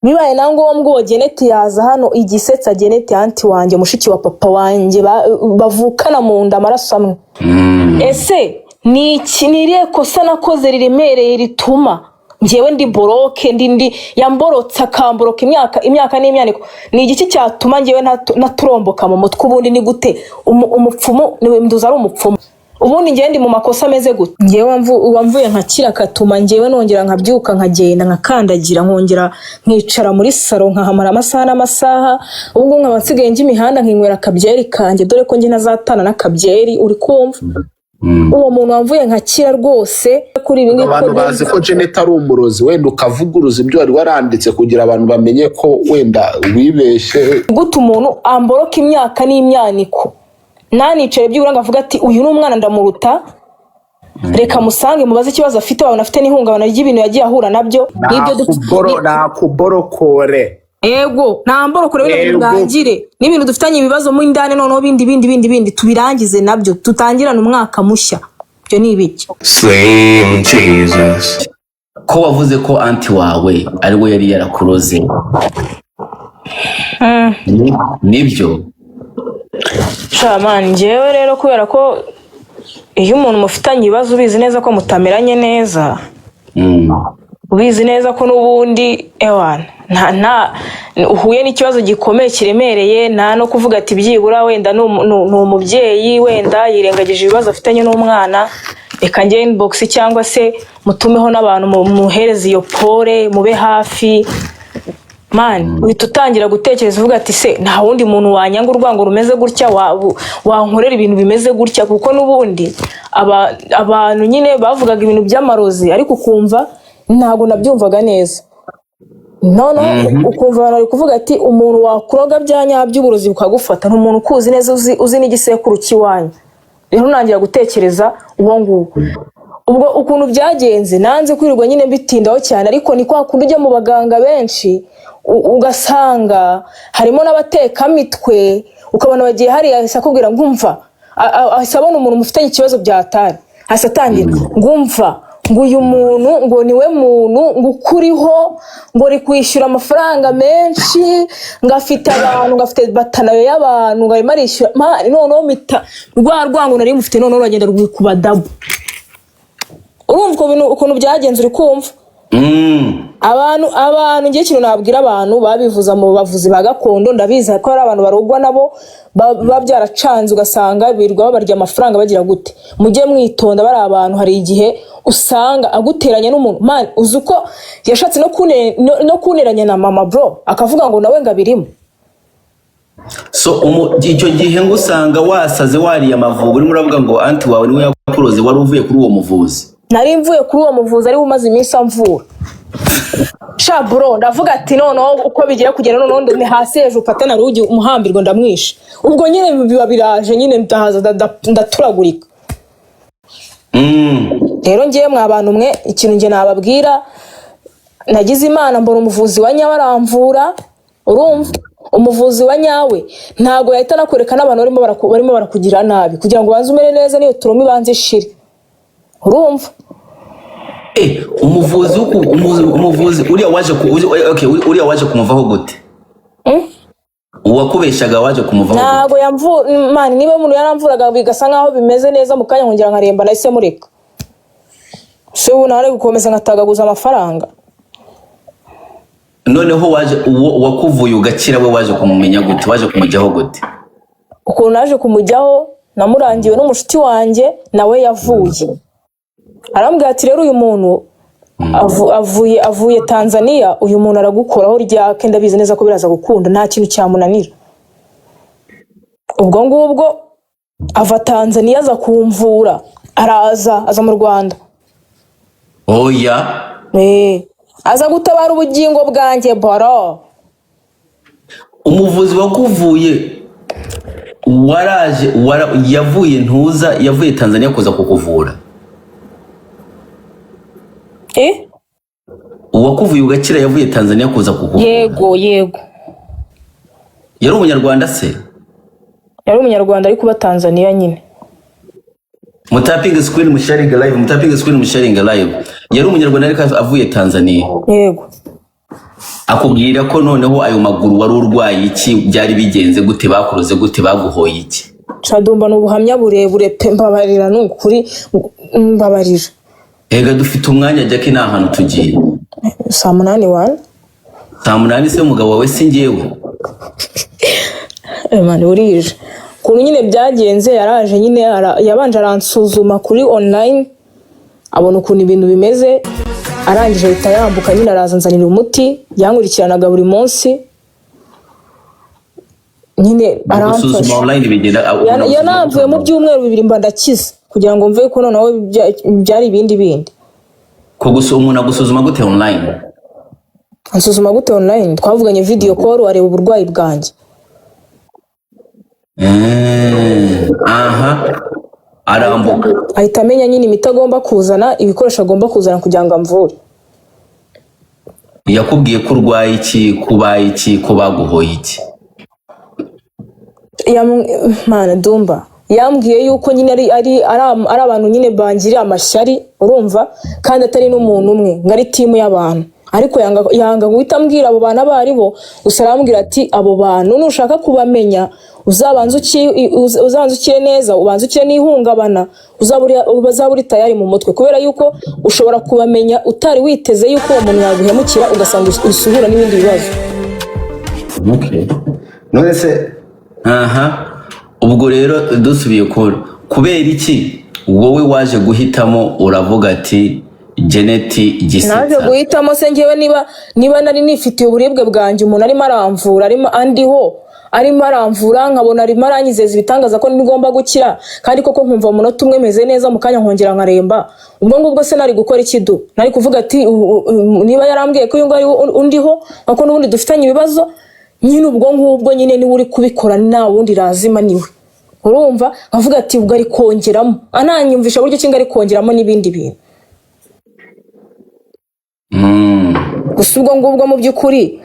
Bibaye na ngombwa, uwo Geneti yaza hano igisetsa. Geneti, aunty wanjye, mushiki wa papa wanjye, bavukana mu nda, amaraso amwe. Ese ni iki, ni irihe kosa nakoze riremereye rituma njyewe ndi block, ndi yamborotse, akamboroka imyaka, imyaka n'imyaniko? Ni igiki cyatuma njyewe naturomboka mu mutwe? Ubundi ni gute umupfumu nduzi ari umupfumu? Ubundi njyewe ndi mu makosa ameze gute? Njyewe wamvuye nkakira, akatuma njyewe nongera nkabyuka, nkagenda, nkakandagira, nkongera nkicara muri salon, nkahamara amasaha n'amasaha. Ubu ngubu nkaba nsigaye njya imihanda, nkinywera akabyeri kanjye, dore ko njye ntazatana n'akabyeri. Uri kumva, uwo muntu wamvuye nkakira rwose kuri ibi ngibi. Abantu bazi ko Janet ari umurozi. Wenda ukavuguruza ibyo wari waranditse kugira abantu bamenye ko wenda wibeshye. Gute umuntu amboroka imyaka n'imyaniko, ntanicare byibura ngo avuge ati: "Uyu ni umwana, ndamuruta, reka musange mubaze ikibazo afite"? Wabona afite n'ihungabana ry'ibintu yagiye ahura nabyo n'ibyo Nakuborokore. Ego, nta mborokore, bino bintu birangire n'ibintu dufitanye ibibazo mo indani. Noneho bindi bindi bindi bindi tubirangize nabyo, tutangirane umwaka mushya. Ibyo ni ibiki? Slim Jesus. Ko wavuze ko aunty wawe ari we yari yarakuroze, nibyo? Sha man, njyewe rero, kubera ko iyo umuntu mufitanye ibibazo, ubizi neza ko mutameranye neza, ubizi neza ko n'ubundi ewana nta uhuye n'ikibazo gikomeye kiremereye, nta no kuvuga ati byibura wenda ni umubyeyi, wenda yirengagije ibibazo afitanye n'umwana, reka njye inbox cyangwa se mutumeho n'abantu, muhereze iyo pole, mube hafi. Man, uhita utangira gutekereza uvuga ati: "Se nta wundi muntu wanyanga urwango rumeze gutya, wankorera ibintu bimeze gutya?" Kuko n'ubundi abantu nyine bavugaga ibintu by'amarozi, ariko ukumva ntabwo nabyumvaga neza. Noneho ukumva abantu bari kuvuga ati umuntu wakuroga bya nyabyo, uburozi bukagufata, ni umuntu ukuzi neza, uzi n'igisekuru cy'iwanyu. Rero ntangira gutekereza uwo nguwo. Ubwo ukuntu byagenze, nanze kwirirwa nyine mbitindaho cyane, ariko ni kwa kundi ujya mu baganga benshi, ugasanga harimo n'abatekamitwe, ukabona bagiye hariya, ahise akubwira ngo umva, ahise abona umuntu mufitanye ikibazo byatari, ahise atangira ngo umva, ngo uyu muntu ngo niwe muntu ngo ukuriho, ngo ari kwishyura amafaranga menshi, ngo afite abantu, ngo afite batanayo y'abantu, ngo arimo arishyura. Noneho mpita rwa rwango nari mufite noneho ruragenda rwikuba double. Urumva ukuntu byagenze? Uri kumva? Abantu, ngiye ikintu nabwira abantu babivuza mu bavuzi ba gakondo, ndabizi ko hari abantu barogwa nabo, biba byaracanze, ugasanga birirwa babarya amafaranga bagira gute. Mujye mwitonda, bari abantu hari igihe usanga aguteranya n'umuntu. Man, uzi uko yashatse no kunteranya na mama bro, akavuga ngo nawe ngo abirimo. So icyo gihe ngo usanga wasaze, wariye amavubi, urimo uravuga ngo aunty wawe niwe yakuroze, wari uvuye kuri uwo muvuzi? Nari mvuye kuri uwo muvuzi ariwe umaze iminsi amvura. Sha bro, ndavuga ati noneho uko bigiye kugenda, noneho ni hasi hejuru, pata na rugi umuhambirwa ndamwishe. Ubwo nyine biba biraje nyine, ndahaza ndaturagurika. Rero ngewe, mwa bantu mwe, ikintu nge nababwira, nagize Imana mbona umuvuzi wa nyawe aramvura. Urumva, umuvuzi wa nyawe ntabwo yahita anakwereka n'abantu barimo barakugira nabi, kugira ngo ubanze umere neza, niyo trauma ibanze ishire. Urumva? Umuvuzi umuvuzi uriya waje ku, okay, uriya waje kumuvaho gute? Uwakubeshaga waje kumuvaho gute? Ntabwo yamvura man. Niba umuntu yaramvuraga bigasa nkaho bimeze neza, mu kanya nkongera nkaremba, nahise mureka. Se ubu nawe gukomeza ngatagaguza amafaranga? Noneho waje, uwo wakuvuye ugakira we, waje kumumenya gute? Waje kumujyaho gute? Ukuntu naje kumujyaho, namurangiwe n'umushuti wanjye nawe yavuye, arambwira ati: "Rero uyu muntu avuye Tanzania, uyu muntu aragukoraho ryake, ndabizi neza ko biraza gukunda, nta kintu cyamunanira." Ubwo ngubwo ava Tanzania aza kumvura, araza, aza mu Rwanda. Oya! Aza gutabara ubugingo bwanjye boro. Umuvuzi wakuvuye waraje, yavuye ntuza, yavuye Tanzania kuza kukuvura? Eh? Uwakuvuye ugakira yavuye Tanzania kuza kukuvura? Yego. Yari umunyarwanda se? Yari umunyarwanda ariko uba Tanzania nyine. Mutapinge screen, musharinge live. Mutapinge screen, musharinge live. Yari umunyarwanda ariko avuye Tanzania? Yego. Akubwira ko noneho ayo maguru wari urwaye iki? Byari bigenze gute? Bakuroze gute? Baguhoye iki? Cadumba, ni ubuhamya burebure pe, mbabarira, ni ukuri mbabarira. Ega dufite umwanya, Jackie, ni ahantu tugiye. Saa 8 wana. Saa 8 se umugabo wawe si njyewe? Man, burije. Ukuntu nyine byagenze, yaraje nyine, yabanje aransuzuma kuri online, abona ukuntu ibintu bimeze, arangije ahita yambuka nyine, araza anzanira umuti. Yankurikiranaga buri munsi nyine, Gusuzuma aramfasha. online bigenda Yanamvuye mu byumweru 2 mba ndakize, kugira ngo mve ko noneho byari ibindi bindi. Ko gusa umuntu agusuzuma gute online? Ansuzuma gute online? Twavuganye video call, areba uburwayi bwanjye. Aha arambuka. Ahita amenya nyine imiti agomba kuzana, ibikoresho agomba kuzana kugira ngo amvure. Yakubwiye ko urwaye iki, kubaye iki, ko baguhoye iki? Mana Dumba, yambwiye yuko nyine ari abantu nyine bangiriye amashyari, urumva, kandi atari n'umuntu umwe, ngo ari team y'abantu, ariko yanga guhita ambwira abo bantu abo ari bo. Gusa arambwira ati: "Abo bantu nushaka kubamenya, uzabanze ukire neza, ubanze ukire n'ihungabana, uzaba uri tayari mu mutwe, kubera yuko ushobora kubamenya utari witeze yuko uwo muntu yaguhemukira, ugasanga usubira n'ibindi bibazo." Okay. None se Aha, ubwo rero dusubiye ku kubera iki wowe waje guhitamo, uravuga ati Janet Naje Gisetsa? guhitamo se ngewe, niba nari nifitiye uburibwe bwanjye, umuntu arimo aramvura, arimo andiho, arimo aramvura, nkabona arimo aranyizeza ibitangaza ko nigomba gukira, kandi koko nkumva mu munota umwe meze neza, mu kanya nkongera nkaremba, ubwo ngubwo se nari gukora iki du? Nari kuvuga ati niba yarambwiye ko uyu nguyu ari we undiho, kuko n'ubundi dufitanye ibibazo nyine, ubwo ngubwo nyine niwe uri kubikora, nta wundi razima niwe, urumva, nkavuga ati ubwo ari kongeramo, ananyumvisha buryo ki ngo ari kongeramo n'ibindi bintu. Gusa ubwo ngubwo mu by'ukuri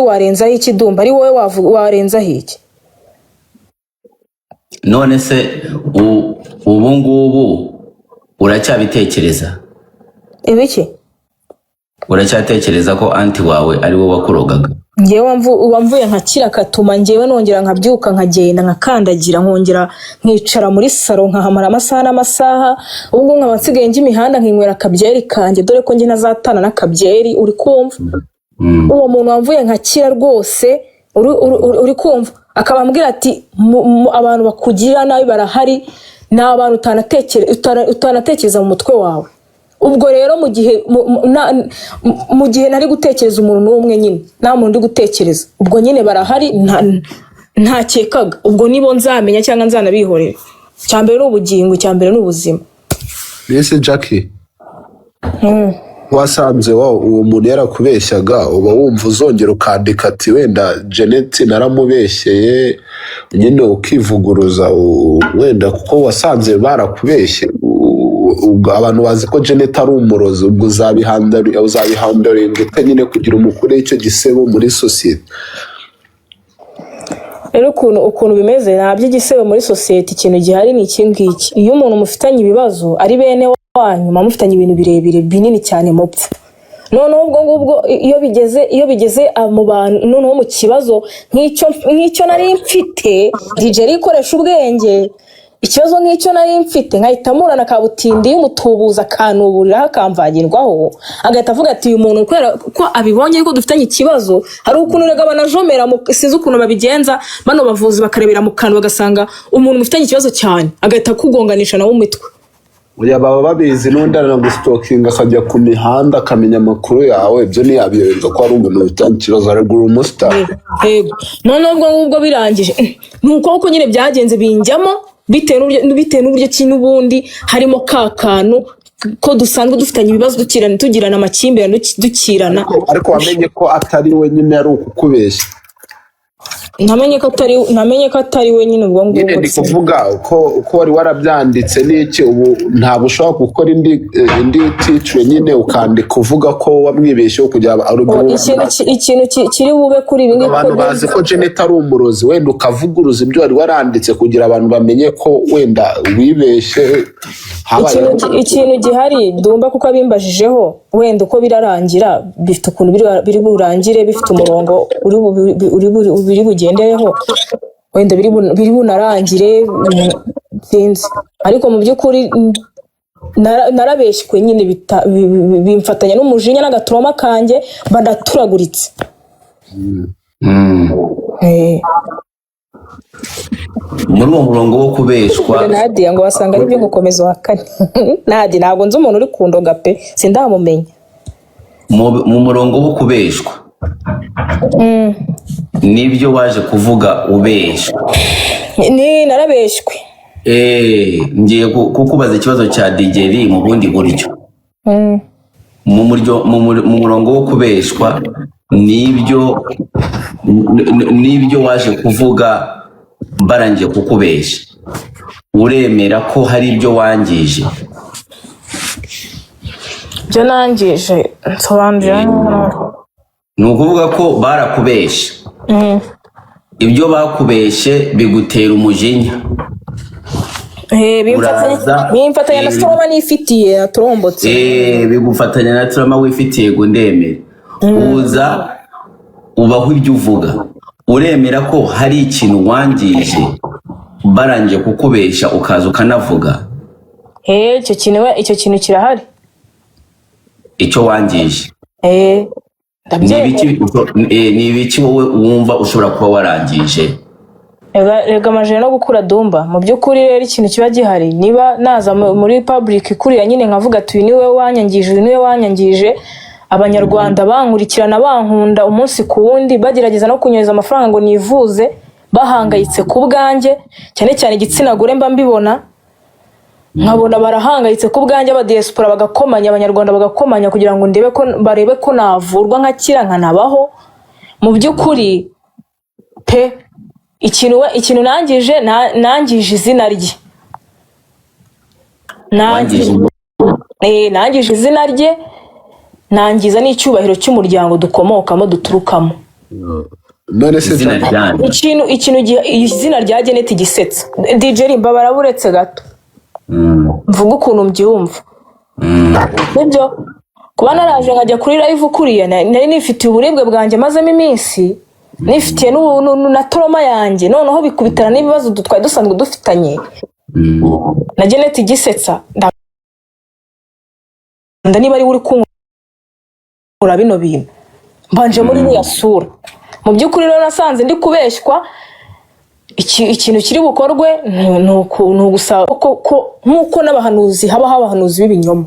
warenzaho iki, Dumba? Ari wowe warenzaho iki? None se ubu ngubu uracyabitekereza? Ibiki? Uracyatekereza ko aunty wawe ari we wakurogaga? Ngewe wamvuye nkakira, akatuma ngewe nongera nkabyuka, nkagenda, nkakandagira, nkongera nkicara muri salon, nkahamara amasaha n'amasaha, ubu ngubu nkaba nsigaye njya imihanda, nkinywera akabyeri kanjye, dore ko njye ntazatana n'akabyeri, uri kumva? Uwo muntu wamvuye nkakira rwose, uri kumva, akaba ambwira ati abantu bakugirira nabi barahari, ni abantu utanatekereza mu mutwe wawe. Ubwo rero mu gihe nari gutekereza umuntu n'umwe nyine, nta muntu uri gutekereza, ubwo nyine barahari, ntakekaga, ubwo nibo nzamenya cyangwa nzanabihorera. Icya mbere ni ubugingo, icya mbere ni ubuzima. Mbese Jackie, wasanze wa uwo muntu yarakubeshyaga, uba wumva uzongera ukandika ati wenda Janet naramubeshyeye, nyine ukivuguruza, wenda kuko wasanze barakubeshye, ubwo abantu bazi ko Janet ari umurozi, ubwo uzabihandaringa ute nyine kugira umukure icyo gisebo muri sosiyete? Rero ukuntu bimeze, nta by'igisebo muri sosiyete. Ikintu gihari ni iki ngiki: iyo umuntu mufitanye ibibazo, ari bene wanyu, muba mufitanye ibintu birebire binini cyane mupfa, noneho ubwo ngubwo iyo bigeze mu bantu, noneho mu kibazo nk'icyo nari mfite, DJ ikoresha ubwenge, ikibazo nk'icyo nari mfite, nkahita mpura na kabutindi y'umutubuzi, akantuburiraho, akamvagirwaho, agahita avuga ati uyu muntu kubera ko abibonye yuko dufitanye ikibazo. Hari ukuntu rega banajomera sinzi ukuntu babigenza bano bavuzi, bakarebera mu kantu bagasanga umuntu mufitanye ikibazo cyane, agahita akugonganisha nawe umutwe. Oya, baba babizi, n'undi aranagustalkinga, akajya ku mihanda akamenya amakuru yawe. Ibyo ntiyabiyoberwa ko ari umuntu ufitanye ikibazo, aragura umusitari. Yego, noneho ubwo ngubwo birangije, ni uko uko nyine byagenze, binjyamo bitewe n'uburyo ki n'ubundi harimo ka kantu ko dusanzwe dufitanye ibibazo, dukirana, tugirana amakimbirane, dukirana. Ariko wamenye ko atari we nyine, ari ukukubeshya? Namenye ko atari we nyine ubwo Nyine ngubwo. Ndi kuvuga ko uko wari warabyanditse n'iki, ubu ntabwo ushobora gukora indi titre nyine, ukandika uvuga ko wamwibeshyeho kugira ngo ari Ikintu kiri bube kuri ibi ngibi Abantu bazi ko Janet ari umurozi, wenda ukavuguruza ibyo wari waranditse kugira abantu bamenye ko wenda wibeshye habayeho. Ikintu gihari, Dumba, kuko abimbajijeho. Wenda uko birarangira bifite ukuntu biri burangire, bifite umurongo biri bugendereho, wenda biri bunarangire, sinzi. Ariko mu by'ukuri narabeshywe nyine, bimfatanya n'umujinya n'agatrauma kanjye, mba ndaturaguritse. Muri uwo murongo wo kubeshwa. Nadia ngo wasanga ari ibyo gukomeza uhakane. Nadia, ntabwo nzi umuntu uri kundoga pe, sindamumenya. Mu murongo wo kubeshwa nibyo waje kuvuga ubeshwa. Ni narabeshywe. Ngiye kukubaza ikibazo cya Digeri mu bundi buryo. Mu murongo wo kubeshwa nibyo waje kuvuga barangije kukubesha, uremera ko hari ibyo wangije? Ibyo nangije, nsobanurira. Ni ukuvuga ko barakubesha, ibyo bakubeshe bigutera umujinya. Uraza, Bimfatanya na trauma nifitiye natorombotse. Bigufatanya na trauma wifitiye ngo ndemere uza ubaho ibyo uvuga, uremera ko hari ikintu wangije barangije kukubesha, ukaza ukanavuga? Icyo kintu icyo kintu kirahari. Icyo wangije ni Ndabyemera. ibiki? Ni ibiki wowe wumva ushobora kuba warangije? Rega amajeri no gukura dumba. Mu by'ukuri rero, ikintu kiba gihari, niba naza muri public kuriya nyine nkavuga ati uyu niwe wanyangije, uyu niwe wanyangije, Abanyarwanda bankurikirana, bankunda umunsi ku wundi, bagerageza no kunyohereza amafaranga ngo nivuze, bahangayitse ku bwanjye, cyane cyane igitsina gore, mba mbibona nkabona barahangayitse ku bwanjye, abadiaspora bagakomanya, Abanyarwanda bagakomanya kugira ngo ndebe ko barebe ko navurwa nkakira nkanabaho. Mu by'ukuri pe, ikintu nangije, nangije izina rye. Wangije? Nangije izina rye, nangiza n'icyubahiro cy'umuryango dukomokamo, duturukamo. None se Izina Jack, ryanyu? Ikintu izina rya Janet Gisetsa. DJ Rimba, baraburetse gato mvuga ukuntu mbyumva. Nibyo, kuba naraje nkajya kuri live kuriya, nari nifitiye uburibwe bwanjye mazemo iminsi, nifitiye na trauma yanjye, noneho bikubitana n'ibibazo twari dusanzwe dufitanye na Janet Gisetsa. Nda niba ari we uri kunkura bino bintu, mbanje muri iriya sura. Mu by'ukuri rero nasanze ndi kubeshywa. Ikintu kiri bukorwe ni ugusaba ko nk'uko n'abahanuzi habaho abahanuzi b'ibinyoma,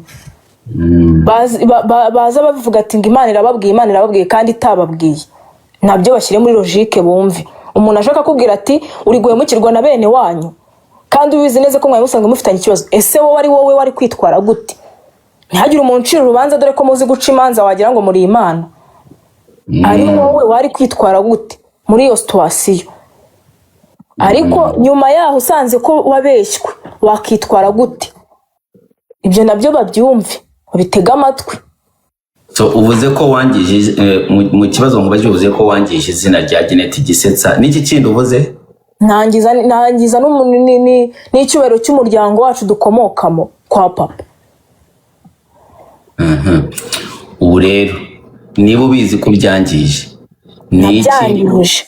baza bavuga ati ngo Imana irababwiye, Imana irababwiye, kandi itababwiye. Nabyo bashyire muri logique bumve. Umuntu ashaka kubwira ati uri guhemukirwa na bene wanyu, kandi ubizi neza ko mwari musanzwe mufitanye ikibazo, ese wowe ari wowe wari kwitwara gute? Ntihagire umuntu ucira urubanza, dore ko muzi guca imanza wagira ngo muri Imana. Ari wowe wari kwitwara gute muri iyo situation? Ariko nyuma yaho usanze ko wabeshywe, wakitwara gute? Ibyo nabyo babyumve, babitege amatwi. So uvuze ko wangije, mu kibazo nkubajije uvuze ko wangije izina rya Janet Gisetsa. N'iki kindi uvuze? Ntangiza n'icyubahiro cy'umuryango wacu dukomokamo kwa papa. Ubu rero niba ubizi ko byangije, ni iki? Nabyangije.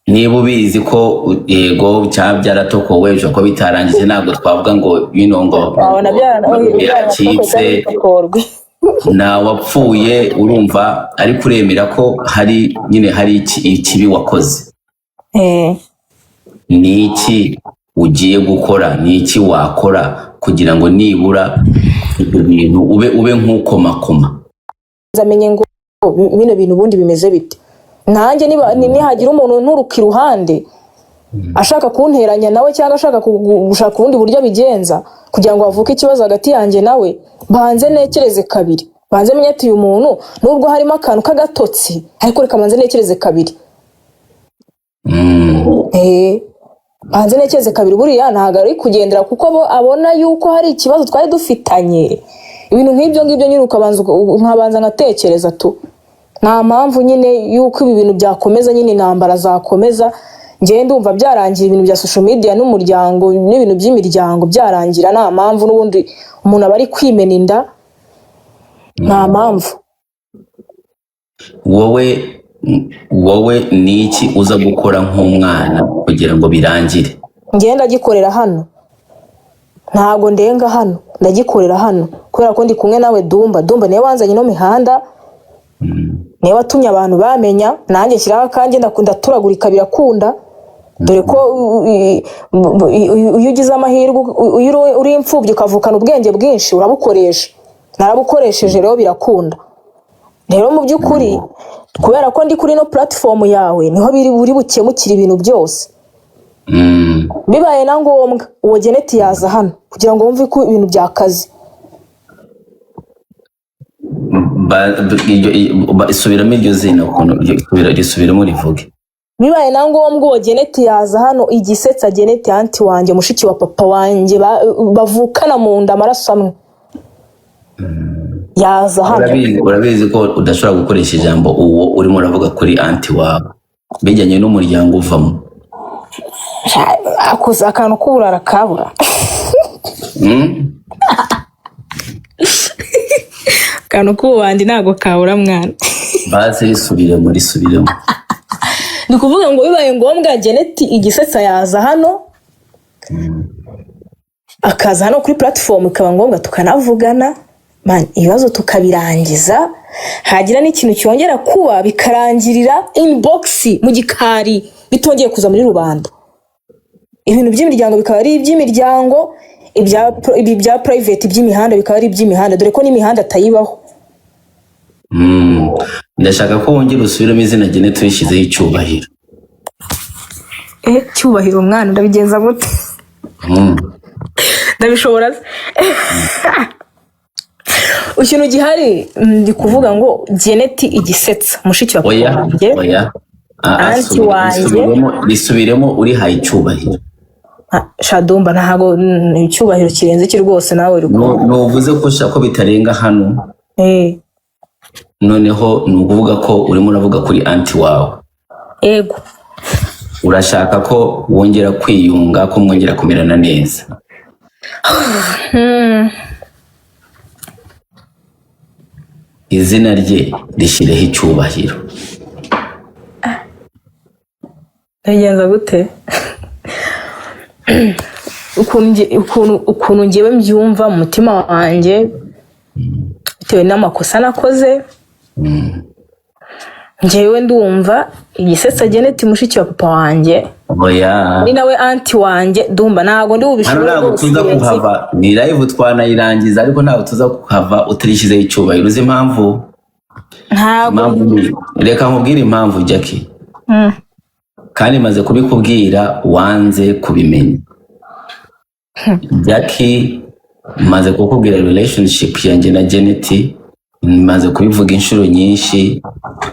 Niba ubizi ko yego cyaba byaratokowe, bishobora kuba bitarangije, ntabwo twavuga ngo bino ngo Wabona byacitse. byaratokorwe. Nta wapfuye, urumva, ariko uremera ko hari nyine hari ikibi wakoze. Ni iki ugiye gukora? Ni iki wakora kugira ngo nibura ibyo bintu ube nk'ukomakoma? Nzamenye ngo bino bintu ubundi bimeze bite. Nanjye niba nihagira umuntu nturuka iruhande ashaka kunteranya nawe, cyangwa ashaka gushaka ubundi buryo abigenza kugira ngo havuke ikibazo hagati yanjye nawe, banze ntekereze kabiri, banze menye ati uyu muntu nubwo harimo akantu k'agatotsi, ariko reka banze ntekereze kabiri. Banze ntekereze kabiri. Buriya ntabwo ari kugendera kuko bo abona yuko hari ikibazo twari dufitanye, ibintu nk'ibyo ngibyo nyine, ukabanza nkabanza nkatekereza tu. Nta mpamvu nyine yuko ibi bintu byakomeza nyine, intambara zakomeza. Njyewe ndumva byarangira, ibintu bya social media n'umuryango n'ibintu by'imiryango byarangira. Nta mpamvu, n'ubundi umuntu aba ari kwimena inda. Nta mpamvu. Wowe ni iki uza gukora nk'umwana kugira ngo birangire? Ngenda ndagikorera hano, ntabwo ndenga hano, ndagikorera hano kubera ko ndi kumwe nawe Dumba. Dumba niwe wanzanye ino mihanda, niwe watumye abantu bamenya, nanjye nshyiraho akanjye, ndaturagurika birakunda. Dore ko iyo ugize amahirwe, iyo uri imfubyi ukavukana ubwenge bwinshi, urabukoresha. Narabukoresheje rero birakunda. Rero mu by'ukuri, kubera ko ndi kuri ino platform yawe, niho biri buri bukemukire ibintu byose. Bibaye na ngombwa, uwo Geneti yaza hano kugira ngo wumve ko ibintu byakaze. Isubiramo iryo zina, ukuntu risubiremo rivuge. Bibaye na ngombwa, uwo Geneti yaza hano. Igisetsa Geneti, aunty wanjye, mushiki wa papa wanjye, bavukana mu nda, amaraso amwe, yaza hano. Urabizi ko udashobora gukoresha ijambo uwo urimo uravuga kuri aunty wawe bijyanye n'umuryango uvamo. Akoze akantu k'uburara kabura. Akantu k'ububandi ntabwo kabura, mwana. Basi risubiremo, risubiremo. Ni ukuvuga ngo bibaye ngombwa, Geneti igisetsa yaza hano, akaza hano kuri platform, bikaba ngombwa tukanavugana. Man, ibibazo tukabirangiza, hagira n'ikintu cyongera kuba bikarangirira inbox, mu gikari, bitongeye kuza muri rubanda. Ibintu by'imiryango bikaba ari iby'imiryango, ibi bya private by'imihanda bikaba ari iby'imihanda, dore ko n'imihanda atayibaho. Ndashaka ko wongera usubiremo izina Geneti urishyizeho icyubahiro. Eh, cyubahiro umwana, ndabigenza gute? Ndabishobora se? Ikintu gihari, ndi kuvuga ngo Geneti igisetsa, mushiki wa papa Oya. wanjye, Oya. Ah, ah, aunty wanjye. Risubiremo urihaye icyubahiro. Ah, shadumba, ntabwo icyubahiro kirenze iki rwose, nawe uri kumva. Nuvuze ko ushaka ko bitarenga hano. Eh. Noneho ni ukuvuga ko urimo uravuga kuri aunty wawe. Ego. Urashaka ko wongera kwiyunga, ko mwongera kumerana neza. Izina rye rishyireho icyubahiro. Ndabigenza gute? Ukuntu ngewe mbyumva mu mutima wanjye, bitewe n'amakosa nakoze, ngewe ndumva igisetsa Geneti, mushiki wa papa wanjye, Oya. ni nawe aunty wanjye. Dumba, ntabwo ndi Hano bubishobore ntabwo rwose. tuza Birenze. kuhava. Ni live twanayirangiza, ariko ntabwo tuza kuhava utarishyizeho icyubahiro. Uzi impamvu? Ntabwo. Impamvu reka nkubwire impamvu, Jackie. Kandi maze kubikubwira wanze kubimenya. Jackie, maze kukubwira relationship yanjye na Janet, maze kubivuga inshuro nyinshi.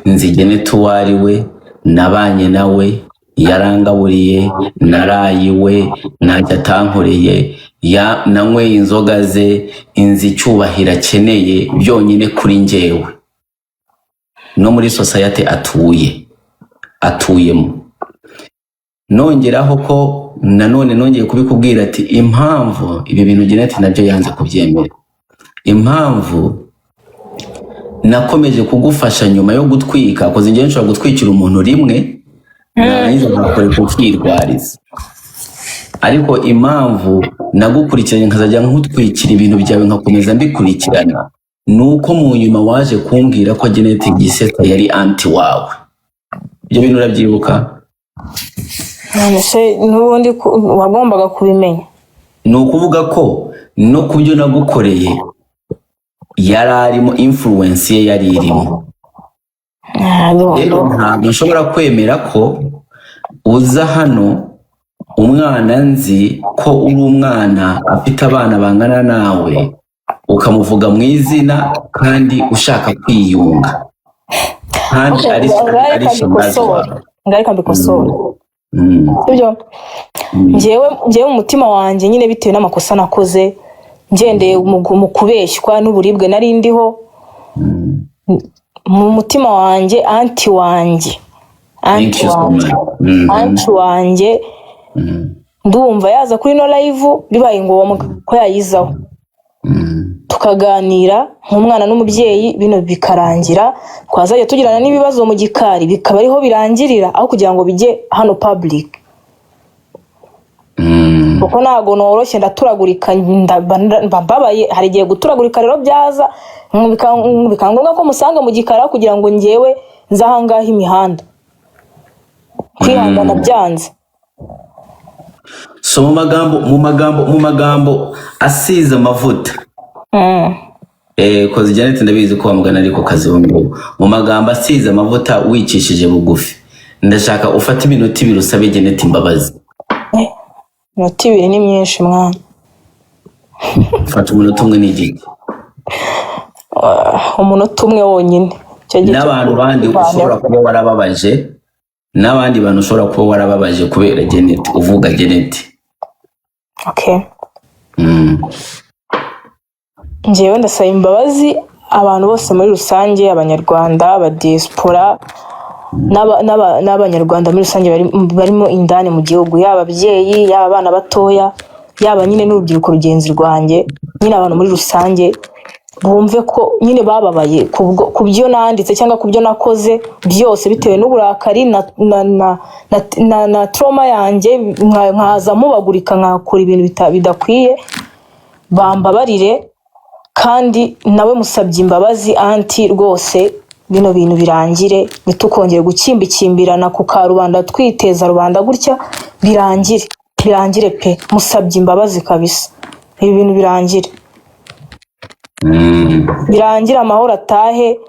Nzi Janet uwo ari we, nabanye nawe, yarangaburiye, naraye iwe, ntacyo atankoreye, nanyweye inzoga ze, inzi icyubahiro akeneye byonyine kuri njyewe no muri society atuyemo. Nongeraho ko nanone nongeye kubikubwira ati impamvu ibi bintu Janet nabyo yanze kubyemera, impamvu nakomeje kugufasha nyuma yo gutwika, koze njyewe nshobora gutwikira umuntu rimwe narangiza nkakureka ukirwariza, ariko impamvu nagukurikiranye nkazajya nkutwikira ibintu byawe, nkakomeza mbikurikirana, ni uko mu nyuma waje kumbwira ko Janet Gisetsa yari aunty wawe. Ibyo bintu urabyibuka? None se n'ubundi wagombaga kubimenya. Ni ukuvuga ko no ku byo nagukoreye yari arimo, influence ye yari irimo. Rero ntabwo nshobora kwemera ko uza hano, umwana nzi ko uri umwana afite abana bangana nawe, ukamuvuga mu izina kandi ushaka kwiyunga, kandi Okay, ari ngaho ari reka shangazi mbikosore. wawe. Ngaho reka mbikosore. Sibyo? Njyewe mu mutima wanjye nyine, bitewe n'amakosa nakoze, ngendeye mu kubeshywa n'uburibwe nari ndiho, mu mutima wanjye, aunty wanjye, Thank aunty you so wanjye, much. Aunty wanjye, ndumva yaza kuri no live bibaye ngombwa ko yayizaho. Tukaganira nk'umwana n'umubyeyi, bino bikarangira. Twazajya tugirana n'ibibazo mu gikari, bikaba ariho birangirira, aho kugira ngo bijye hano public, kuko ntabwo noroshye, ndaturagurika, mba mbabaye. Hari igihe guturagurika rero byaza bikaba ngombwa ko musanga mu gikari, aho kugira ngo ngewe nze ahangaha imihanda kwihangana byanze. So mu magambo asize amavuta, koze Janet, ndabizi ko wamugana, ariko kazi ubu ngubu mu magambo asize amavuta, wicishije bugufi, ndashaka ufate iminota 2 usabe Janet imbabazi. Iminota 2 ni myinshi, mwana. Fata umunota umwe n'igice. Ah, umunota umwe wonyine. Icyo gihe cyo N'abantu bandi kurwanya. ushobora kuba warababaje, n'abandi bantu ushobora kuba warababaje kubera Janet, uvuga Janet. Okay. Njyewe ndasaba imbabazi abantu bose muri rusange, Abanyarwanda, abadiaspora n'Abanyarwanda muri rusange barimo indani mu gihugu, yaba ababyeyi, yaba abana batoya, yaba nyine n'urubyiruko rugenzi rwanjye, nyine abantu muri rusange bumve ko nyine bababaye ku byo nanditse cyangwa ku byo nakoze byose, bitewe n'uburakari na trauma yanjye, nkaza mubagurika, nkakora ibintu bidakwiye. Bambabarire, kandi nawe musabye imbabazi, aunty. Rwose bino bintu birangire, ntitukongere gukimbikimbirana ku karubanda, twiteza rubanda gutya. Birangire, birangire pe. Musabye imbabazi kabisa, ibi bintu birangire. Birangire, amahoro atahe.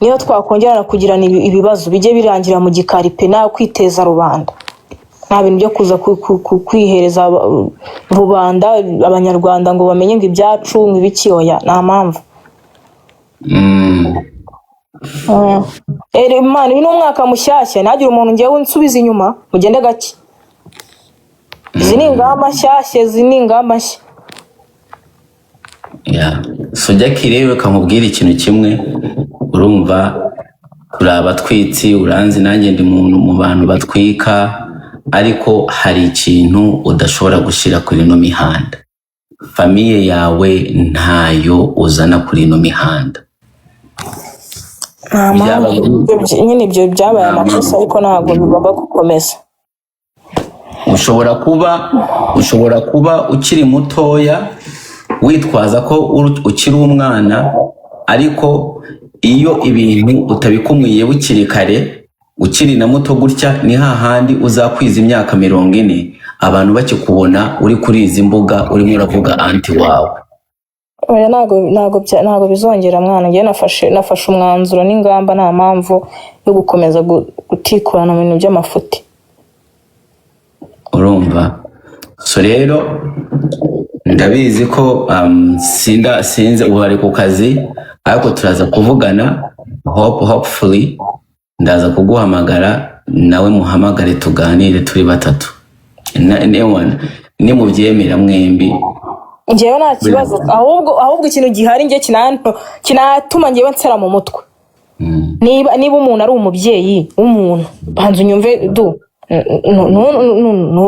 Niyo twakongerana kugirana ibibazo, bijye birangira mu gikari pe, nta kwiteza rubanda, nta bintu byo kuza kwihereza rubanda, Abanyarwanda, ngo bamenye ngo ibyacu ngo ibiki. Oya, nta mpamvu. Imana, uyu ni umwaka mushyashya, ntagire umuntu ngewe unsubiza inyuma. Mugende gake, izi ni ingamba nshyashya, izi ni ingamba nshya. Yeah. So Jackie rero, reka nkubwire ikintu kimwe. Urumva turi abatwitsi, uranzi nanjye ndi mu bantu batwika, ariko hari ikintu udashobora gushyira kuri ino mihanda. Famille yawe ntayo uzana kuri ino mihanda. Nta Byaba mpamvu. Nyine ibyo byabaye amakosa, ariko ntabwo bigomba gukomeza. Ushobora kuba ukiri mutoya, witwaza ko ukiri umwana, ariko iyo ibintu utabikumiye bukiri kare, ukiri na muto gutya, ni hahandi uzakwiza imyaka 40 abantu bakikubona uri kuri izi mbuga urimo uravuga aunty wawe. Oya, ntabwo bizongera, mwana. Njyewe nafashe umwanzuro n'ingamba, nta mpamvu yo gukomeza gutikurana mu bintu by'amafuti. Urumva, so rero ndabizi ko sinze ubu ari ku kazi, ariko turaza kuvugana. Hopefully ndaza kuguhamagara, nawe muhamagare, tuganire turi batatu. Nimubyemera mwembi. Njyewe nta kibazo, ahubwo ikintu gihari njye kinatuma njyewe nsera mu mutwe, niba umuntu ari umubyeyi w'umuntu, banza unyumve du,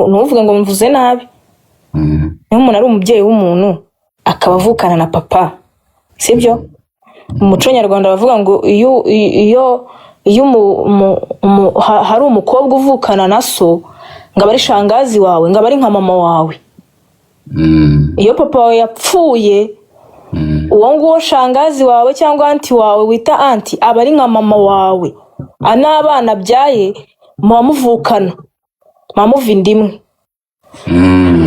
ntuvuge ngo mvuze nabi. Niba umuntu ari umubyeyi w'umuntu, akaba avukana na papa, sibyo? Mu muco nyarwanda bavuga ngo iyo hari umukobwa uvukana na so, ngo aba ari shangazi wawe, ngo aba ari nka mama wawe. Iyo papa wawe yapfuye, uwo nguwo shangazi wawe cyangwa aunty wawe wita aunty aba ari nka mama wawe. N'abana abyaye muba muvukana, muba muva inda imwe.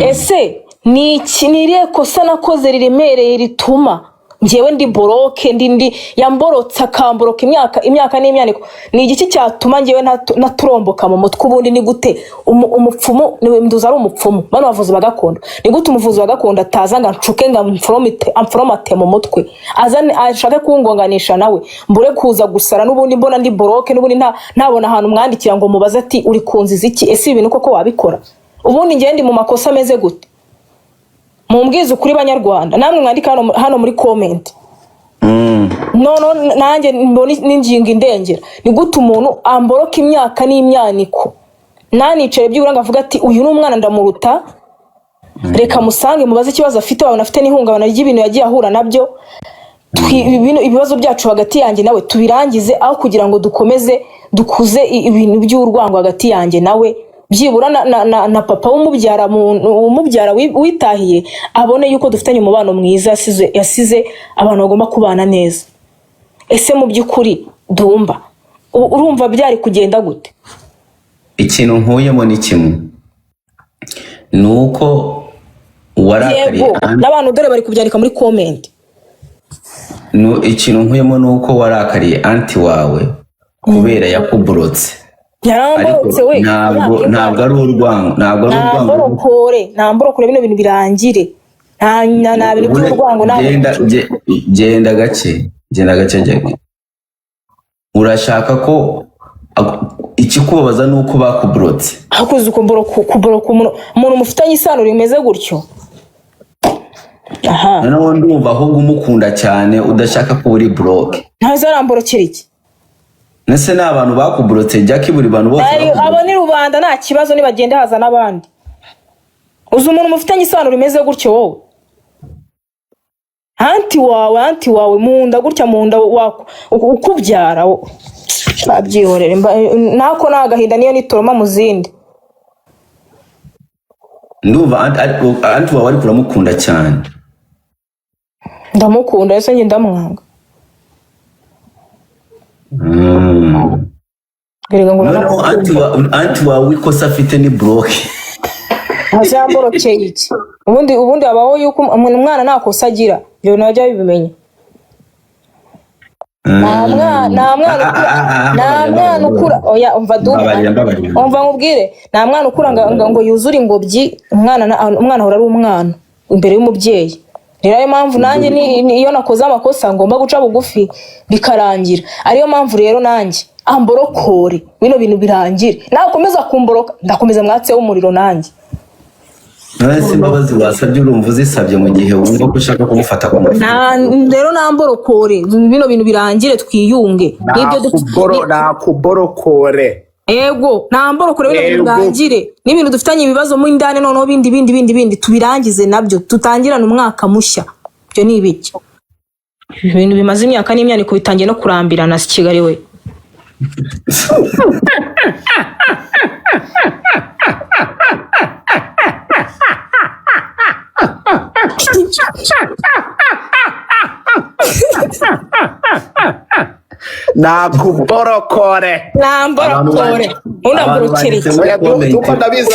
Ese ni iki, ni irihe kosa nakoze riremereye rituma njyewe ndi block, ndi yamborotse, akamboroka imyaka n'imyaniko? Ni igiki cyatuma njyewe naturomboka mu mutwe? Ubundi ni gute umupfumu, nduzi ari umupfumu, bano bavuzi ba gakondo, ni gute umuvuzi wa gakondo ataza ngo anshuke, ngo amforomate mu mutwe, azane ashake kungonganisha nawe, mbure kuza gusara? N'ubundi mbona ndi block, n'ubundi ntabona ahantu mwandikira ngo mubaze ati: "Uri kunziza iki? Ese ibi bintu koko wabikora?" Ubundi njyewe ndi mu makosa ameze gute? Mumbwize ukuri, Banyarwanda, namwe mwandika hano muri comment. None nanjye mbona n'ingingo indengera. Ni gute umuntu amboroka imyaka n'imyaniko, nanicare byibura ngo avuge ati: "Uyu ni umwana, ndamuruta"? Reka musange mubaze ikibazo afite, wabona afite n'ihungabana ry'ibintu yagiye ahura nabyo. Ibibazo byacu hagati yanjye nawe tubirangize, aho kugira ngo dukomeze dukuze ibintu by'urwango hagati yanjye nawe. Byibura na papa w'umubyara umubyara witahiye abone yuko dufitanye umubano mwiza, yasize abantu bagomba kubana neza. Ese mu by'ukuri Dumba, urumva byari kugenda gute? Ikintu nkuyemo ni kimwe, ni uko warakariye Yego, n'abantu dore bari kubyandika muri comment. Ikintu nkuyemo ni uko warakariye aunty wawe kubera yakuborotse. Ariko Yaramborotse we. ntabwo ntabwo ari urwango, ntabwo ari urwango. Ntamborokore, ntamborokore, bino bintu birangire. Nta bintu by'urwango, nta Genda, genda gake, genda gake, gake. Urashaka ko ikikubabaza ni uko bakuborotse? Hakuze kuboroka umuntu mufitanye isano rimeze gutyo, aha. Noneho ndumva ahubwo umukunda cyane, udashaka ko uri block. Ntazo, aramborokera iki? Ndetse ni abantu bakuborotse, Jackie, buri bantu bose Ayo, abo bakuborotse. ni rubanda, nta kibazo, nibagenda haza n'abandi. Uzi umuntu mufitanye isano rimeze gutyo wowe, aunty wawe mu nda gutya, mu nda ukubyara, babyihorere. Nako ni agahinda, niyo ni trauma mu zindi. Ndumva aunty wawe ariko uramukunda cyane. Ndamukunda ese njye ndamwanga? Erega ngo Noneho aunty wawe ikosa afite ni block. Azamborokeye iki? Ubundi habaho yuko umwana nta kosa agira, ibyo najya bibimenya. Nta mwana ukura, nta mwana ukura, oya, umva Dumba. Mbabarira, mbabarira. Umva nkubwire, nta mwana ukura ngo yuzure ingobyi. Umwana ahora ari umwana imbere y'umubyeyi. Rero ariyo mpamvu nanjye iyo nakoze amakosa ngomba guca bugufi bikarangira. Ariyo mpamvu rero nanjye amborokore, bino bintu birangire. Nakomeza kumboroka, ndakomeza mwatseho umuriro nanjye. None se imbabazi wasabye, urumva uzisabye mu gihe wumva ko ushaka kumufata ku ngufu? Rero namborokore, bino bintu birangire, twiyunge. Nibyo Nakuborokore. Ego, namborokore, bino bintu Ego. birangire, n'ibintu dufitanye ibibazo mu indani, noneho bindi bindi bindi bindi tubirangize nabyo, tutangirane umwaka mushya. Ibyo ni ibiki? Ibintu bimaze imyaka n'imyaniko bitangiye no kurambirana. Si Kigali we. Nakuborokore. Namborokore, unamborokere iki? Muri Oya, comment. Dumba ndabizi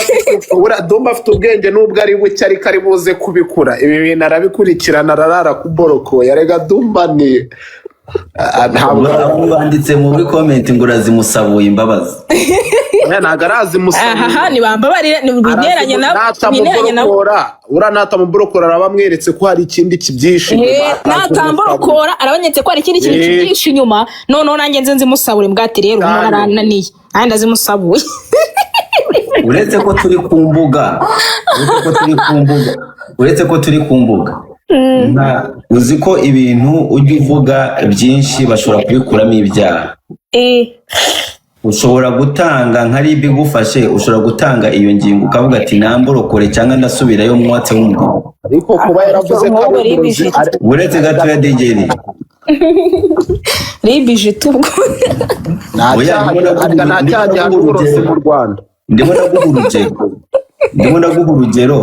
Dumba afite ubwenge nubwo ari buke, ariko ari buze kubikura. Ibi bintu arabikurikirana, ararara kuborokoye. Arega Dumba ni ntabwo Abo banditse muri comment ngo urazimusabuye imbabazi. Oya, ntabwo arazimusaba. Ahaha, nibambabarire, bineranye nabo, bineranye nabo. Natamuborokora, uriya natamuborokora araba amweretse ko hari ikindi kibyihishe inyuma. Natamborokora arabanyetse ko hari ikindi kintu kibyihishe inyuma. Noneho nanjye nze nzimusabure mbwati rero umuntu arananiye, nanjye ndazimusabuye. Uretse ko turi ku mbuga, uretse ko turi ku mbuga, uretse ko turi ku mbuga, uzi ko ibintu ujya uvuga byinshi bashobora kubikuramo ibyaha. Ushobora gutanga nka RIB igufashe, ushobora gutanga iyo ngingo ukavuga ati namborokore cyangwa ndasubirayo mwatse w'umugabo. Ariko kuba yaravuze ko ari Wowe umurozi ribije. Uretse gatoya, degeri. Ribije tubwo. Nta Oya, cyaha, ndimo nta cyaha ndaguha gihana uburozi urugero. mu Rwanda. Ndimo ndaguha urugero, ndimo ndaguha urugero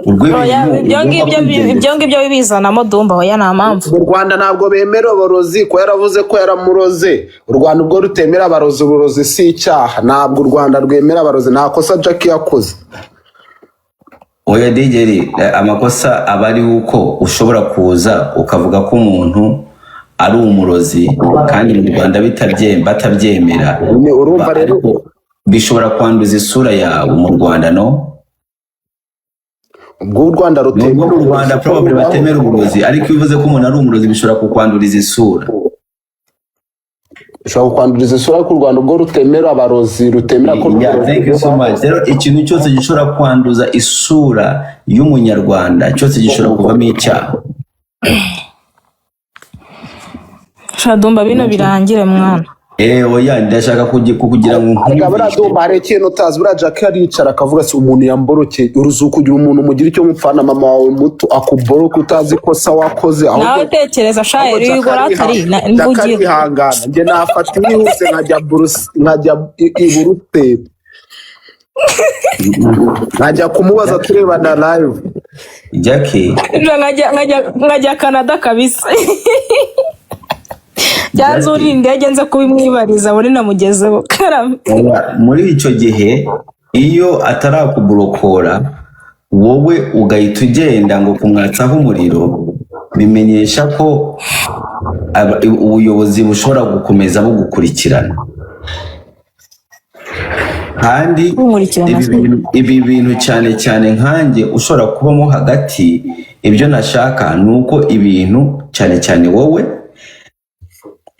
Oya, rw'ibintu ibyo ugomba ngibyo kwigendera. Ibyo ngibyo bibizanamo Dumba, oya, nta mpamvu. Mu Rwanda ntabwo bemera abarozi. Ko yaravuze ko yaramuroze, u Rwanda ubwo rutemera abarozi, uburozi si icyaha. Ntabwo u Rwanda rwemera abarozi. Nta kosa Jackie yakoze. Oya digeri, amakosa aba ari uko ushobora kuza ukavuga ko umuntu ari umurozi kandi mu Rwanda batabyemera. Nyine urumva rero. Ariko bishobora kwanduza isura yawe mu Rwanda, no? Ubwo u Rwanda Nubwo rutemera mu Rwanda uburozi, probably batemera uburozi, ariko iyo uvuze ko umuntu ari umurozi bishobora kukwanduriza isura. Ushobora kukwanduriza isura, ariko u Rwanda ubwo rutemera abarozi, rutemera ko Yeah, n'uburozi thank you so much. Rero ikintu cyose gishobora kwanduza isura y'umunyarwanda cyose gishobora kuvamo icyaha. Sha Dumba, bino birangire mwana. Oya, ndashaka kugira ngo Erega buriya nkumvishe. Dumba, hari ikintu utazi. Buriya Jackie aricara akavuga ati umuntu yamborokeye uruzuko. Kugira umuntu mugira icyo mupfana, mama wawe muto akuboroke utazi ikosa wakoze, Nawe ahubwo tekereza ahubwo shayeri Jackie y'igora atari Jackie mvugira. arihangana. Njye nafata ihuse nkajya nkajya i Buruseli, nkajya kumubaza turebana live. Jackie. Nkajya Canada kabisa, byanze uri Jackie. Indege nze kubimwibariza abone namugezeho karame. Oya, muri icyo gihe iyo atarakuburokora, wowe ugahita ugenda ngo kumwatsaho umuriro, bimenyesha ko ubuyobozi bushobora gukomeza bugukurikirana kandi Bunkurikirana. Ibi bintu cyane cyane nkanjye ushobora kubamo hagati, ibyo nashaka ni uko ibintu cyane cyane wowe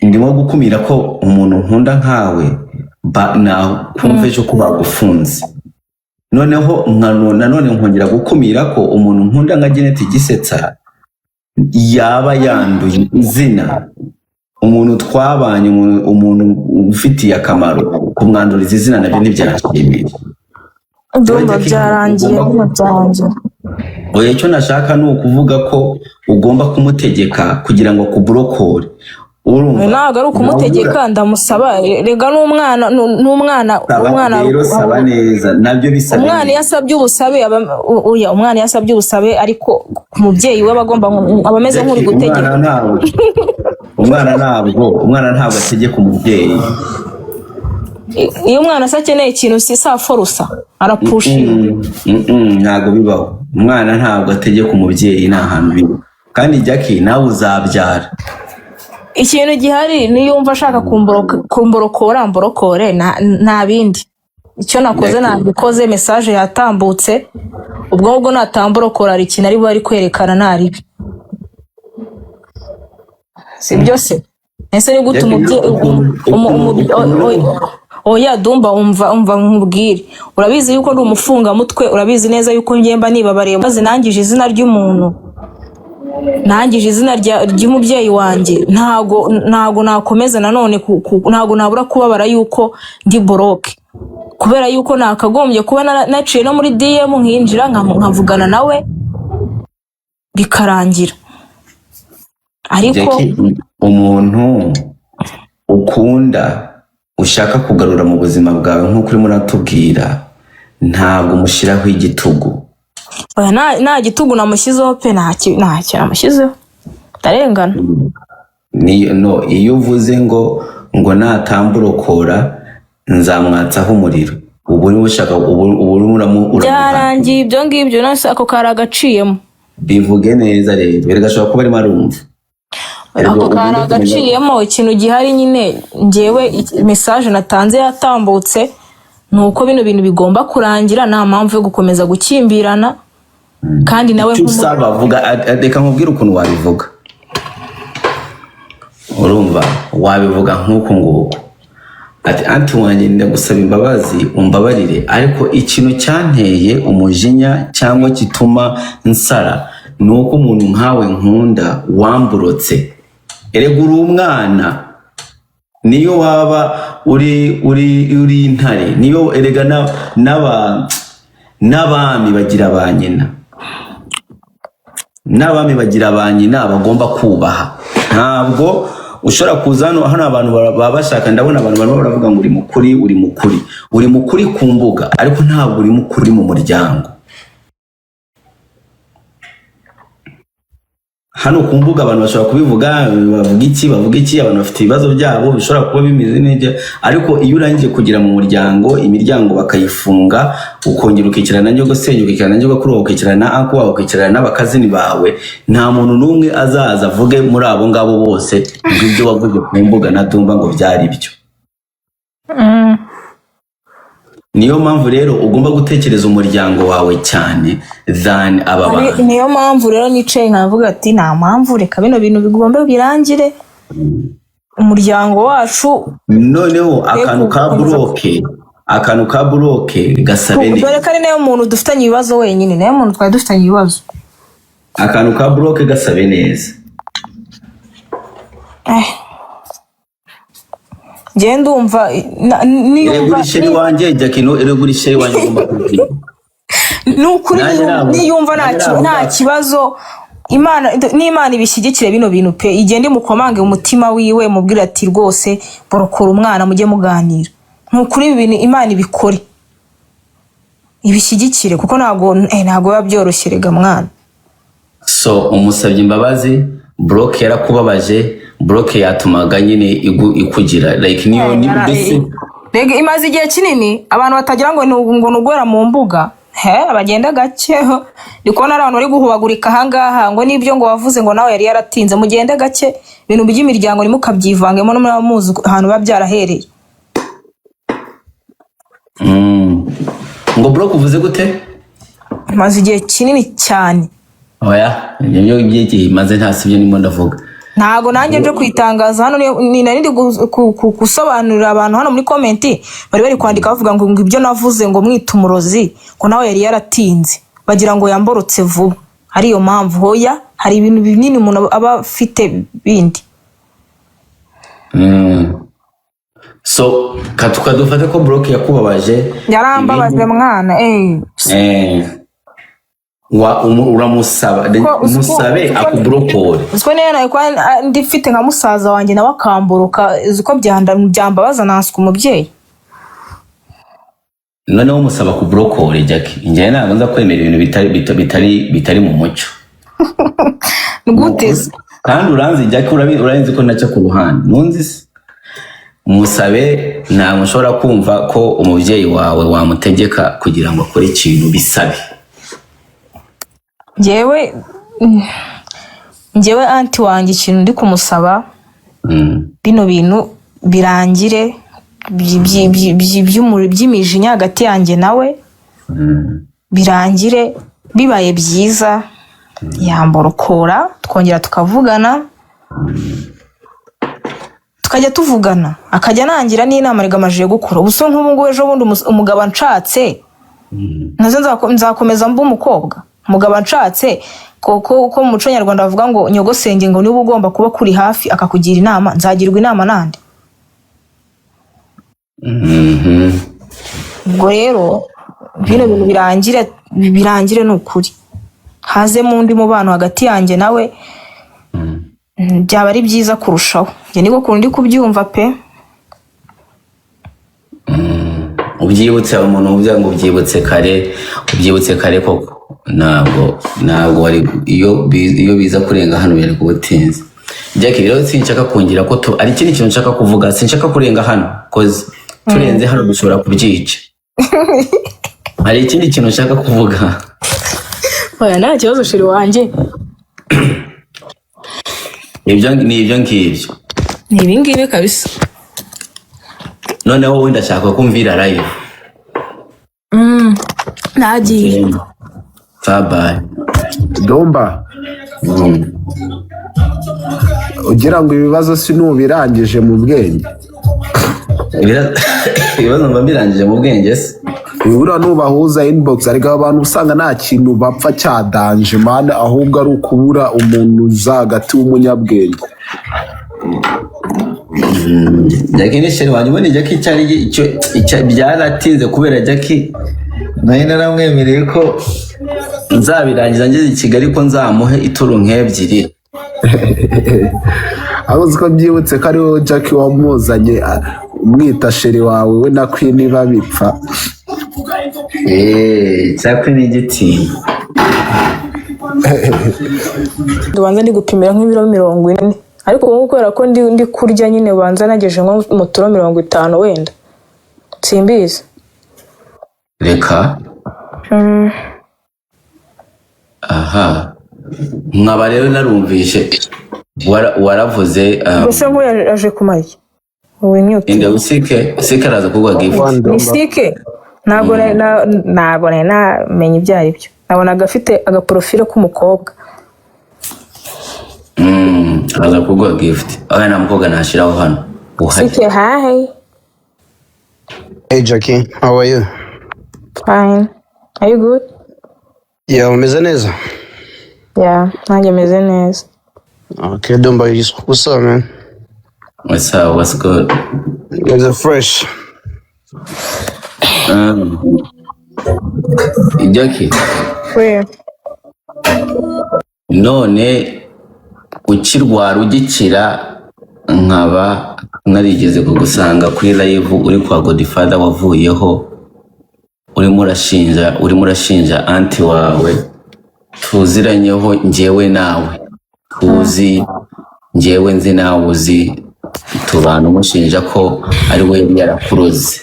ndimo gukumira ko umuntu nkunda nkawe nakumva ejo ko bagufunze, noneho nanone nkongera gukumira ko umuntu nkunda nka Janet Gisetsa yaba yanduye izina, umuntu twabanye, umuntu ufitiye akamaro, kumwanduriza izina nabyo ntibyanshimisha. Ndumva Jackie, byarangiye. ugomba Ndumva byarangiye. Oya, icyo nashaka ni ukuvuga ko ugomba kumutegeka kugira ngo akuburokore, urumva? Ntabwo ari ukumutegeka, ndamusaba. Rega n'umwana n'umwana Saba. Umwana. Rero saba neza, nabyo bisabe Umwana iyo neza. asabye ubusabe oya, umwana iyo asabye ubusabe, ariko ku mubyeyi we aba agomba aba ameze nk'uri Jackie, gutegeka. Umwana ntabwo ategeka umubyeyi. Iyo umwana se akeneye ikintu, si saforusa, arapushinga. Ntabwo bibaho. Umwana ntabwo ategeka umubyeyi, ni ahantu biba. Kandi Jackie, nawe uzabyara. Ikintu gihari, niyo ashaka kumborokora, mborokore, nta bindi. Icyo nakoze Jackie. nabikoze, message yatambutse. Ubwo ngubwo natamborokora, hari ikintu ari bube ari kwerekana ntaribi, si byo se? Ese ni gute Jackie, umubyeyi oya Dumba, umva nkubwire. Urabizi yuko ndi umufungamutwe, urabizi neza yuko ngemba nibabariye maze nangije izina ry'umuntu, nangije izina ry'umubyeyi wanjye. Ntago nakomeza nanone ntago nabura kubabara yuko ndi block, kubera yuko nakagombye kuba naciye no muri DM, nkinjira nkavugana nawe bikarangira, ariko Jackie, umuntu ukunda ushaka kugarura mu buzima bwawe nk'uko urimo uratubwira, ntabwo umushyiraho igitugu. Oya, nta gitugu namushyizeho pe, ntacyo namushyizeho, ndarengana. Ni no iyo uvuze ngo natamburokora nzamwatsaho umuriro, ubu niwe ushaka, ubu urimo uramuha. Byarangiye ibyo ngibyo, nase ako kari agaciyemo. Bivuge neza rero, erega ashobora kuba arimo arumva. Erega Ako kari ugomba kumenya agaciyemo. Ikintu gihari nyine, ngewe message natanze yatambutse, ni uko bino bintu bigomba kurangira, nta mpamvu yo gukomeza gukimbirana, kandi nawe Icyo usaba, vuga reka nkubwire ukuntu wabivuga. Urumva, wabivuga nk'uku nguku ati: "Aunty wanjye, ndagusaba imbabazi, umbabarire, ariko ikintu cyanteye umujinya cyangwa gituma nsara ni uko umuntu nkawe nkunda wamburotse. Erega uri umwana, niyo waba uri intare, niyo erega n'abami bagira ba nyina, n'abami bagira ba nyina bagomba kubaha. Ntabwo ushobora kuza hano. Hano abantu baba bashaka, ndabona abantu barimo baravuga ngo uri mukuri, uri mukuri, uri mukuri ku mbuga, ariko ntabwo uri mukuri mu muryango. Hano ku mbuga abantu bashobora kubivuga, bavuga iki, bavuga iki, abantu bafite ibibazo byabo bishobora kuba bimeze neza, ariko iyo urangije kugera mu muryango, imiryango bakayifunga, ukongera ukicarana na nyogosenge, ukicarana na nyogokuru wawe, ukicarana na uncle wawe, ukicarana n'abakazini bawe, nta muntu n'umwe azaza avuge muri abo ngabo bose ngo ibyo wavuze ku mbuga na Dumba ngo byari byo." Niyo mpamvu rero ugomba gutekereza umuryango wawe cyane than aba bantu. Niyo mpamvu rero nicaye nkavuga ati nta mpamvu, reka bino bintu bigomba birangire, umuryango wacu. Noneho akantu ka gukomeza block, akantu ka block gasabe Dore neza. ko ari nayo muntu dufitanye ibibazo wenyine, nayo muntu twari dufitanye ibibazo. Akantu ka block gasabe neza. Njye ndumva Erega niyumva uri chéri wanjye, Jackie, no, erega uri chéri wanjye, ugomba kubwira. Ni ukuri. Nanjye ntabwo Niyumva nanjye ntabwo nta kibazo, Imana n'Imana ibishyigikire bino bintu pe. Igende imukomange umutima wiwe, mubwire ati: "Rwose borokora umwana, mujye muganira." Ni ukuri, ibi bintu Imana ibikore, ibishyigikire, kuko ntabwo biba byoroshye rega mwana. So umusabye imbabazi, block yarakubabaje, block yatumaga nyine ikugira like niyo ni mbese. Rega imaze igihe kinini, abantu batagira ngo ni uguhera mu mbuga he, bagenda gake. Ndi kubona ari abantu bari guhubagurika ahangaha ngo nibyo, ngo wavuze ngo nawe yari yaratinze. Mugende gake, ibintu by'imiryango ntimukabyivangemo, no muraba muzi ahantu biba byarahereye. Ngo block uvuze gute? Imaze igihe kinini cyane. Oya, ibyo by'igihe imaze nta sibyo ndimo ndavuga. Ntago nanjye nje kwitangaza hano, ni nari ndi gusobanurira abantu hano muri comment bari kwandika bavuga ngo ibyo navuze, ngo mwita umurozi, ngo nawe yari yaratinze, bagira ngo yamborotse vuba, ariyo mpamvu. Hoya, hari ibintu binini umuntu aba afite bindi. So tukadufate ko block yakubabaje. Yarambabaje. Ibindi Mwana. Uramusaba umusabe akuburokore. Uziko niyo nari kuba ndi mfite nka musaza wanjye nawe akamboroka, uzi ko byambabaza nanswe umubyeyi. Noneho musaba kuburokore, Jackie. Njyewe ntabwo nza kwemera ibintu bitari mu mucyo. Ni gute se? Kandi uranzi, Jackie, urabizi ko naca ku ruhande, ntunzi se? Musabe. Ntabwo ushobora kumva ko umubyeyi wawe wamutegeka kugira ngo akore ikintu. Bisabe. Njyewe aunty wanjye, ikintu ndi kumusaba, bino bintu birangire by'imijinya hagati yanjye nawe, birangire. Bibaye byiza yamborokora, twongera tukavugana, tukajya tuvugana, akajya anangira n'inama. Rega amajije gukura ubu, so nk'ubu ngubu ejo bundi umugabo anshatse, nazo nzakomeza mba umukobwa. Umugabo anshatse, ko mu muco nyarwanda bavuga ngo nyogosenge ngo niba ugomba kuba kuri hafi akakugira inama, nzagirwa inama nande? Ubwo rero bino bintu birangire, birangire, ni ukuri, hazemo undi mubano hagati yanjye nawe, byaba ari byiza kurushaho. Njye niko kuntu ndi kubyumva pe. Ubyibutse umuntu uvuga ngo ubyibutse kare, ubyibutse kare koko. Ntabwo wari iyo biza kurenga hano yari kubutinza. Jackie, rero sinshaka kongera ko tu ari ikindi kintu nshaka kuvuga, sinshaka kurenga hano, 'cause turenze hano dushobora kubyica. Hari ikindi kintu nshaka kuvuga. Oya, nta kibazo, chéri wanjye. Ibyo ni ibyo ngibyo. Ni ibingibi kabisa. Noneho wowe ndashaka kumvira live. Nagiye. Bye bye. Dumba, ugira ngo ibibazo sinubirangije mu bwenge? Ibibazo mba mbirangije mu bwenge se? Ibura nubahuza inbox, ariko abantu usanga nta kintu bapfa cya danger man, ahubwo ari ukubura umuntu uza hagati w'umunyabwenge. Jackie ni chéri wanjye. Ubundi Jackie cyari icyo byaratinze kubera Jackie nari naramwemereye ko nzabirangiza ngeze i Kigali, ko nzamuhe ituro nk'ebyiri. Aho uzi ko byibutse ko ari wowe Jackie wamuzanye, umwita chéri wawe, we na Queen babipfa. Eee, cya Queen igiti. Ubanza ndi gupimira nk'ibiro 40, ariko ubu ngubu kubera ko ndi kurya nyine, ubanza nageje nko mu turo 50 wenda, simbizi. Reka. Aha nkaba rero narumvishe waravuze Gusa nk'uyu aje kumara iki wimyute? Inde? Usike araza kuguha gift. Ni sike, ntabwo nari namenya ibyo ari byo, nabonaga afite agaprofile k'umukobwa. Araza kuguha gift. Aya nta mukobwa nashyiraho hano uhari. Sike, hi. Hey Jackie, how are you? Fine, are you good? Yeah, umeze neza? Yeah, nanjye meze neza. Okay, Dumba, what's up, man? What's up, what's good? It's a fresh. Jackie, We. None ukirwara ugikira, nkaba narigeze kugusanga kuri live uri kwa Godfather, wavuyeho urimo urashinja aunty wawe tuziranyeho, njyewe nawe tuzi, njyewe nzi nawe uzi, tubana, umushinja ko ari we yari yarakuroze.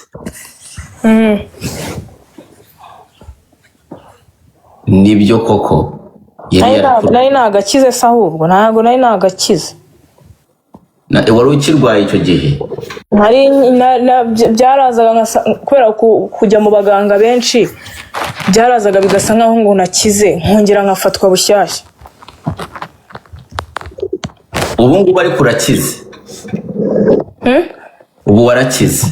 Nibyo koko yari yarakuroze? Nari nagakize se ahubwo? Ntabwo nari nagakize. Wari ukirwaye icyo gihe? Nari byarazaga kubera kujya mu baganga benshi, byarazaga bigasa nkaho ngo nakize, nkongera nkafatwa bushyashya. Ubu ngubu ariko urakize? Ubu warakize?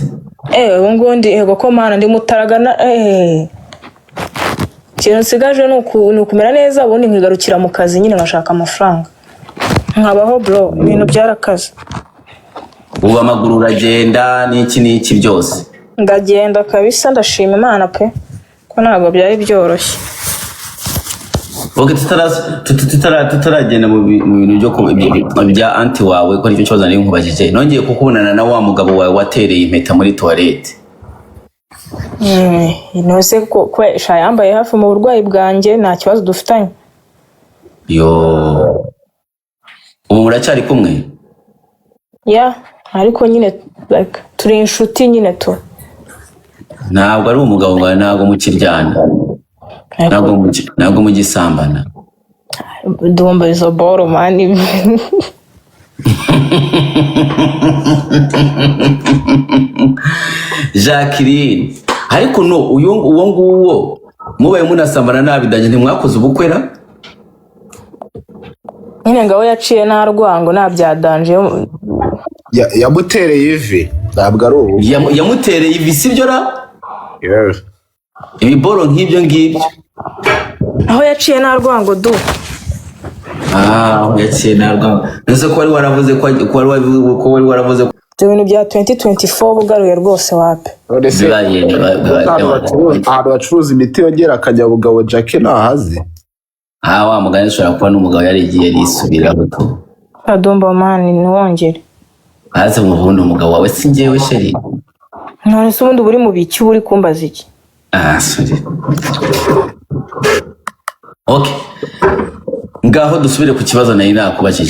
Ubu ngubu ndi, ego ko Mana, ndi mutaragana. Ikintu nsigaje ni ukumera neza, ubundi nkigarukira mu kazi nyine, nkashaka amafaranga nkabaho. Bro, ibintu byarakaze. Ubu amaguru uragenda n'iki n'iki byose? Ndagenda kabisa, ndashima Imana pe, ko ntabwo byari byoroshye. Ok, tutaragenda mu bintu bya aunty wawe, ko aricyo kibazo nari nkubajije, nongeye kukubonana na wa mugabo wawe watereye impeta muri toilette. Ntose ko sha yambaye hafi mu burwayi bwanjye, nta kibazo dufitanye. Yo, ubu muracyari kumwe? Yeah, ariko nyine like turi inshuti nyine tu. Ntabwo ari umugabo wawe, ntabwo mukiryana, ntabwo mugisambana? Ndumva izo boro, man. Jacqueline, ariko no uyu uwo nguwo mubaye munasambana nabi danje, ntimwakoze ubukwera? Nyine ngabo yaciye nta rwango, nta bya danger. Yamutereye ivi, ntabwo ari ubu. Yamutereye ivi, sibyo ra? Yeah. Ibiboro nk'ibyo ngibyo. Aho yaciye nta rwango du. Ah, yaciye nta rwango. Ese ko wari waravuze ko Ibyo bintu bya 2024 bugaruye rwose, wapi. None se ahantu bacuruza imiti yongera akanyabugabo, Jackie ntahazi? Ah, wa mugani ashobora kuba n'umugabo yarigiye arisubiraho tu. Adumba man, ntiwongere. Hasi mu bundi umugabo wawe si njyewe, chérie. None se ubundi uba uri mu biki? Uba uri kumbaza iki? Ah, sorry. Okay, ngaho dusubire ku kibazo nari nakubajije.